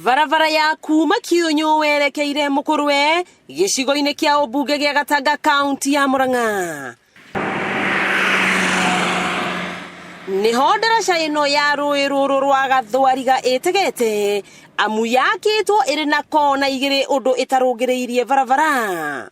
Barabara ya kuma Kiũnyũ werekeire Mũkũrwe gĩcigo-inĩ kĩa ũmbunge gĩa Gatanga kaunti ya Murang'a. Nĩho ndaraca ĩno ya rũĩ rũrũ rwa Gathwariga ĩtegete amu yakĩtwo ĩrĩ na kona igĩrĩ ũndũ ĩtarũngĩrĩirie barabara.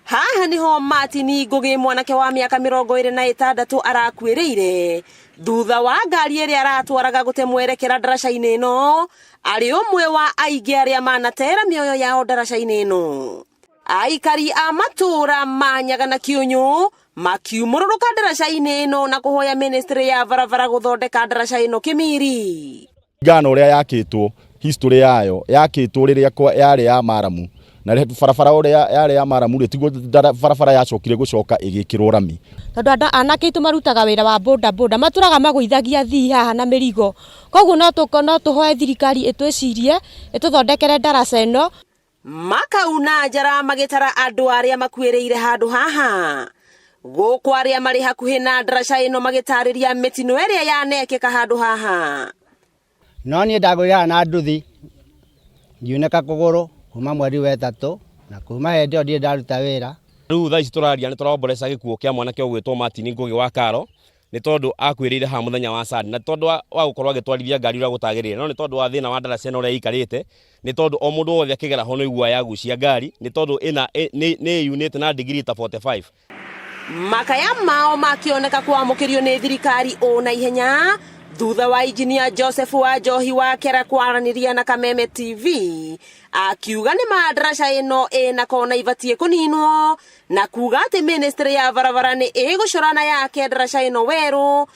Haha nĩho Martin Ngũgĩ mwanake wa mĩaka 26 arakuĩrĩire thutha wa ngari ĩrĩa aratwaraga gũte mwerekera ndaraca-inĩ ĩno arĩ ũmwe wa aingĩ arĩa manatera mĩoyo yao ndaraca-inĩ ĩno. Aikari a matũũra ma Nyaga na Kĩũnyũ makiumũrũrũka ndaraca-inĩ ĩno na kũhoya ministry ya barabara gũthondeka ndaraca ĩno kĩmiri. Kũringana na ũrĩa yakĩtwo history yayo yakĩtwo rĩrĩa yarĩ ya maramu na barabara ũrĩa yarĩ ya maramu rĩ tiguo barabara yacokire gũcoka ĩgĩkĩrwo rami. Tondũ andũ anake aitũ marutaga wĩra wa boda boda matũraga magũithagia athii haha na mĩrigo, koguo no tũhoe thirikari ĩtwĩcirie ĩtũthondekere ndaraca ĩno. Makauna njara magĩtara andũ arĩa makuĩrĩire handũ haha. Gũkũ arĩa marĩ hakuhĩ na ndaraca ĩno magĩtarĩria mĩtino ĩrĩa yanekĩka handũ haha. No niĩ ndagũrĩraga na nduthi ngiunĩka kũgũrũ kuma mweri wa ĩtatũ na kuma hĩndĩ ĩyo ndirĩ ndaruta wĩra. Rĩu thaa ici tũraria nĩ tũromboreca gĩkuũ kĩa mwanake ũgwĩtwo Martin Ngũgĩ wa Karo nĩ tondũ akuĩrĩire haha mũthenya wa Sunday na ti tondũ wa gũkorwo agĩtwarithia ngari ũrĩa gũtagĩrĩire no nĩ tondũ wa thĩna wa ndaraca ĩno ũrĩa ĩikarĩte nĩ tondũ o mũndũ wothe akĩgera ho nĩ aiguaga yagucia ngari nĩ tondũ ĩna nĩ ĩyunĩte na degree ta 45. Makaya mao makĩoneka kwamũkĩrio nĩ thirikari o na ihenya thutha wa injinia Joseph Wanjohi wa Kera kwaranĩria na Kameme TV akiuga nĩ ma ndaraca ĩno ĩna kona ibatiĩ kũninwo na kuga atĩ ministry ya barabara nĩ ĩgũcora na yake ndaraca ĩno werũ.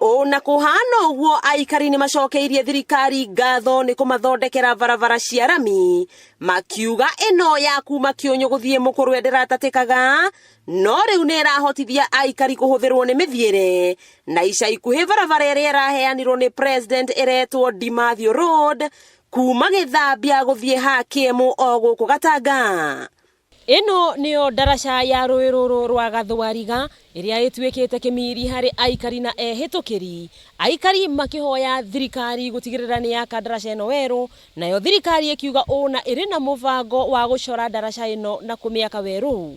Ona kũhana ũguo aikari nĩ macokeirie thirikari ngatho nĩ kũmathondekera barabara cia rami makiuga ĩno ya kuma Kĩũnyũ gũthiĩ Mũkũrwe ndĩratatĩkaga no rĩu nĩ ĩrahotithia aikari kũhũthĩrwo nĩ mĩthiĩre na ica ikuhĩ barabara ĩrĩa ĩraheanirwo nĩ president ĩretwo Dimathio Road kuma Gĩthambia gũthiĩ Hakiemu o gũkũ Gatanga. Ĩno nĩyo ndaraca ya rũĩ rũrũ rwa Gathwariga ĩrĩa ĩtuĩkĩte kĩmiri harĩ aikari na ehĩtũkĩri. Aikari makĩhoya thirikari gũtigĩrĩra nĩ yaka ndaraca ĩno werũ, nayo thirikari ĩkiuga ũũ na ĩrĩ na mũbango wa gũcora ndaraca ĩno na kũmĩaka werũ.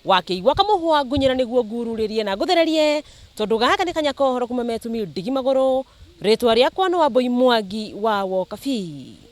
Wakĩigua kamũhwa ngunyĩra nĩguo ngururĩrie na ngũthererie, tondũ gaka nĩ kanya ka ũhoro kuma Metumi Ndigi Magũrũ, rĩtwa rĩakwa nĩ Wambũi Mwangi wa Wokabi.